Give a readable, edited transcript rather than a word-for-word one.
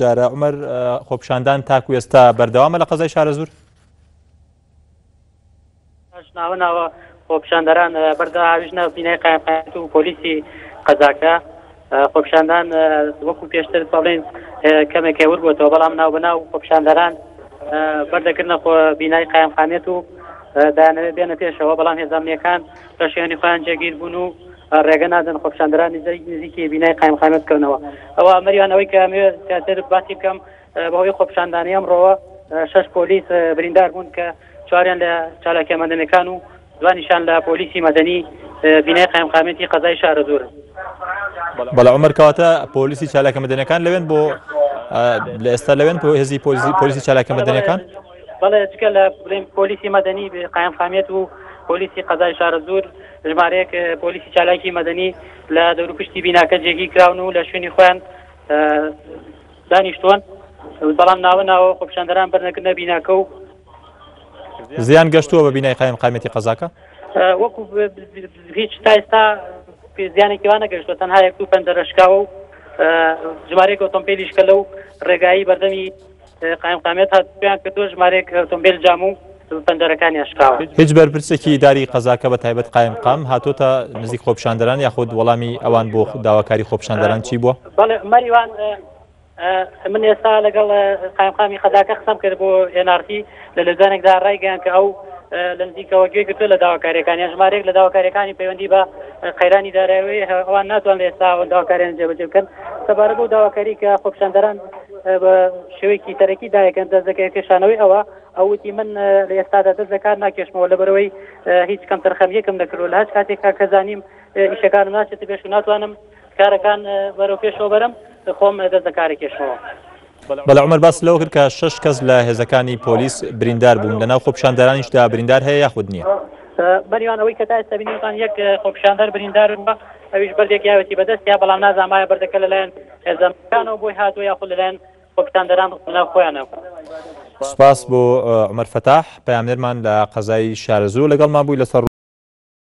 جارە عومەر خۆپیشاندان تاکو ئێستا بەردەوامە لە قەزای شارەزوور؟ ناوە ناوە خۆپیشاندەران بەردە هاویژنە بینای قایمقامیەت و پۆلیسی قەزاکە خۆپیشاندان وەکو پێشتر بەڵێن کەمێک هێور بووەتەوە بەڵام ناو بەناو خۆپیشاندەران بەردەکردنە خۆ بینای قایمقامیەت و دایانەوێت بێنە پێشەوە بەڵام هێزامنیەکان لە شوێنی خۆیان جێگیر بوون و ڕێگە نادەن خۆپیشاندەران نزیکی بینای قایمقامیەت بکەونەوە ئەوە مەریوان ئەوەی کە ئەمەوێ زیاتر باسی بکەم بەهۆی خۆپیشاندانی ئەمڕۆوە شەش پۆلیس بریندار بوون کە چواریان لە چالاکیە مەدەنیەکان و دوانیشان لە پۆلیسی مەدەنی بینای قایمقامیەتی قەزای شارەزوورن. بەڵێ عومەر کەواتە پۆلیسی چالاکە مەدەنیەکان لەوێن بۆ لە ئێستا لەوێن بۆ هێزی پۆلیسی پۆلیسی چالاکە مەدەنیەکان؟ بەڵێ جگە لە بڵێن پۆلیسی مەدەنی قایمقامیەت و پۆلیسی قەزای شارەزوور ژمارەیەک پۆلیسی چالاکی مەدەنی لە دەوروپشتی بیناکە جێگیر کراون و لە شوێنی خۆیان دانیشتوون بەڵام ناوە ناوە خۆپیشاندەران بەرنەکردنە بیناکە و زیان گەشتووە بە بینای قایمقامیەتی قەزاکە؟ وەکو هیچ تا ئێستا زیانێکی وا نەگەشتووە تەنها یەک دوو پەنجەرە شکاوە و ژمارەیەک ئۆتۆمبیلیش کە لەو ڕێگایی بەردەمی قایمقامیەت هاتوویان کردووە ژمارەیەک ئۆتۆمبیل جام و پەنجەرەکانیان شکاوە. هیچ بەرپرسێکی ئیداری قەزاکە بە تایبەت قایمقام هاتۆتە نزیک خۆپیشاندەران یاخود وەڵامی ئەوان بۆ داواکاری خۆپیشاندەران چی بووە؟ بەڵێ مەریوان من ئێستا لەگەڵ قایمقامی قەزاکە قسەم کرد بۆ NRT لە لێدوانێکدا ڕایگەیان کە ئەو لە نزیکەوە گوێ گرتووە لە داواکاریەکان یان ژمارەیەک لە داواکاریەکانی پەیوەندی بە قەیرانی دارایی ئەوان ناتوان لە ئێستا ئەو داواکاریان جێبەجێ بکەن سەبارەت بەو داواکاری کە خۆپیشاندەران بە شێوەیەکی سەرەکی دایکەن دەست دەکەوێت کێشانەوەی ئەوە ئەو وتی من لە ئێستادا دەست لە کار ناکێشمەوە لەبەرەوەی هیچ کەمتەرخەمیەکم نەکردووە لە هەچ کاتێکا کە زانیم ئیشەکانم ناچێتە پێش و ناتوانم کارەکان بەرەو پێشەوە بەرم خۆم دەست لە کارە کێشمەوە. بەڵێ عومەر باست لەوە کرد کە شەش کەس لە هێزەکانی پۆلیس بریندار بوون لەناو خۆپیشاندەرانیشدا بریندار هەیە یاخود نییە؟ مەریوان ئەوەی کە تا ئێستا بینیمان یەک خۆپیشاندەر بریندار بووە ئەویش بەردێک یاوێتی بەدەستیا بەڵام نازانم ئایا بەردەکە لەلایەن هێزەکانەوە بۆی هاتووە یاخود لەلایەن خۆپیشاندەران لەناو خۆیانەوە. سوپاس بۆ عومەر فەتاح پەیامنێرمان لە قەزای شارەزوور لەگەڵمان بووی لەسەر.